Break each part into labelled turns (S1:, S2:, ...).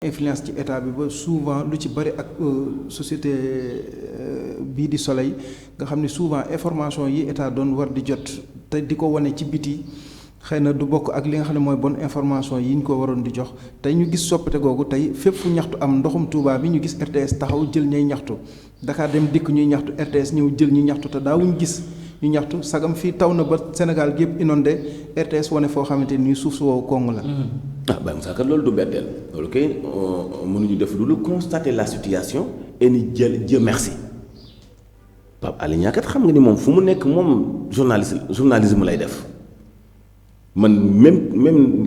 S1: influence ci état bi ba souvent lu ci bari ak société bii di Soleil nga xam ne souvent information yi état doon war di jot te di ko wane ci biti xëy na du bokk ak li nga xam ne mooy bonne information yi ñu ko waroon di jox tey ñu gis soppite googu tey fépp fu ñaxtu am ndoxum Touba bi ñu gis RTS taxaw jël ñay ñaxtu Dakar dem dikk ñuy ñaxtu RTS ñëw jël ñu ñaxtu te daawuñ gis ñu ñaxtu sagam fii taw na ba Sénégal gi yëpp inondé RTS wane foo xamante ni suuf su wow koŋŋ la.
S2: Baye Moussa kat loolu du betteel loolu kay mënuñu def lu constater la situation et ni Dieu merci Pape Alé Niang kat xam nga ni moom fu mu nekk moom journalisme lay def man même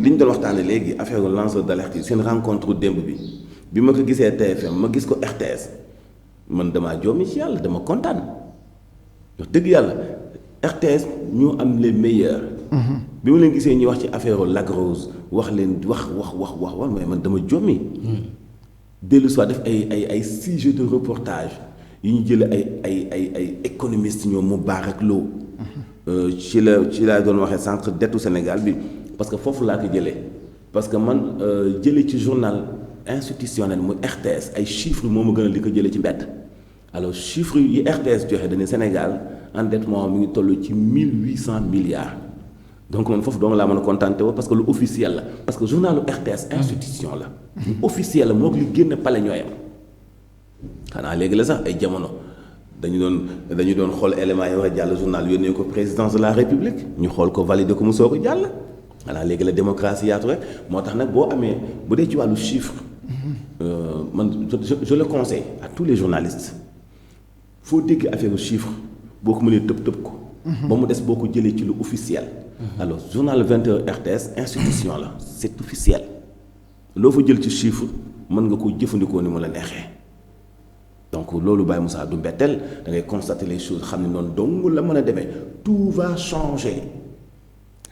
S2: li ñu doon waxtaanee léegi affaire lanceur d'alerte yi seen rencontre démb bi ma ko gisee TFM ma gis ko RTS man damaa joomi ci yàlla dama kontaan wax dëgg yàlla RTS ñoo am les meilleurs. bi ma leen gisee ñuy wax ci affaire Lac Rose wax mais man dama jommi. dellu soit def ay sujet de reportage yi ñu jël ay économistes ñoom Moubarak Lo. ci laa doon waxee centre dettu Sénégal bi parce que foofu laa ko jëlee parce que man jëlee ci journal institutionnel muy RTS ay chiffres moo ma gën a li ko jëlee ci mbedd. alors chiffres yi RTS joxe dañu Sénégal endettement mi ngi toll ci 1800 milliards. donc man foofu doomu laa mën a contenté woo parce que lu officiel la parce que journalu RTS institution la. lu officiel la moo ko li génn pale ñooyam. xanaa léegi la sax ay jamono dañu doon xool éléments yi war a jàll journal yónnee ko présidence de la république ñu xool ko validé ko mu soog a jàll. xanaa léegi la démocratie yaatu rek moo tax nag boo amee bu dee ci wàllu chiffre. man je le conseille à tous les journalistes foo dégg affaire chiffre boo ko mënee tëb ko. ba mu des boo ko jëlee ci lu officiel. alors journal 20h RTS institution la c'est officiel loo fa jël ci chiffre mën nga ko jëfandikoo ni mu la neexee donc loolu Baye Moussa du mbetteel da ngay constater les choses xam ne noonu dong la mën a demee tout va changer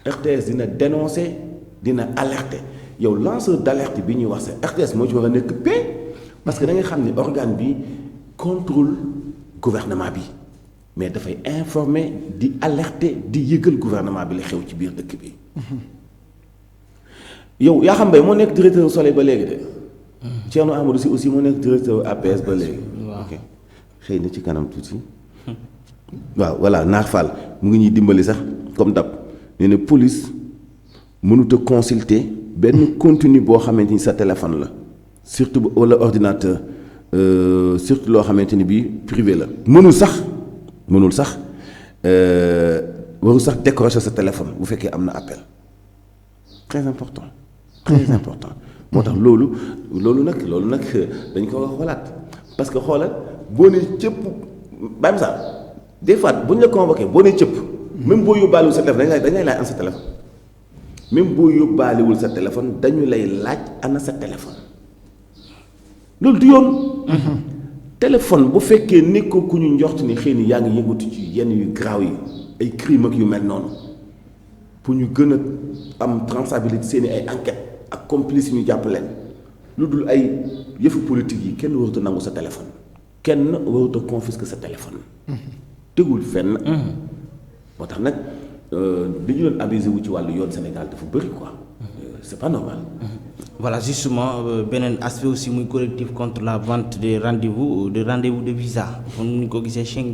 S2: RTS dina dénoncer dina alerter yow lanceur d'alerte bi ñuy wax sa RTS moo ci war a nekk parce que da nga xam ne organe bi contrôle gouvernement bi. mais dafay informer di alerter di yëgal gouvernement bi la xew ci biir dëkk bi. yow yaa xam Mbaye moo nekk directeur Soleil ba léegi de. Thierno Amadou Sy aussi moo nekk directeur APS ba léegi. ok xëy na ci kanam tuuti. waaw voilà Naar Fall mu ngi ñuy dimbali sax comme dab nee na police mënut a consulter benn contenu boo xamante ni sa téléphone la surtout wala ordinateur surtout loo xamante ni bii privé la. mënul sax warul sax décrocher sa téléphone bu fekkee am na appel très important moo tax loolu nag dañ ko wax xoolaat parce que xoolal boo nee cëpp bàyyi sax des fois bu ñu la convoqué boo nee cëpp même boo yóbbaalewul sa téléphone dañu lay laaj ana sa téléphone même boo yóbbaalewul sa téléphone dañu lay laaj ana sa téléphone loolu du yoon. téléphone bu fekkee nekkoo ku ñu njort ni xëy na yaa ngi yëngatu ci yenn yu graaw yi ay crime ak yu mel noonu pour ñu gën a am traçabilité seeni ay enquête ak complice yi ñu jàpp leen lu dul ay yëfu politique yi kenn warut a nangu sa téléphone kenn warut a confisquer sa téléphone. tegul fenn. moo tax nag dañu doon abusé wu ci wàllu yoon Sénégal dafa bëri quoi. c'est pas normal.
S3: Voilà justement beneen aspect aussi muy collectif contre la vente des rendez-vous de visa comme ni ko gisee Schengen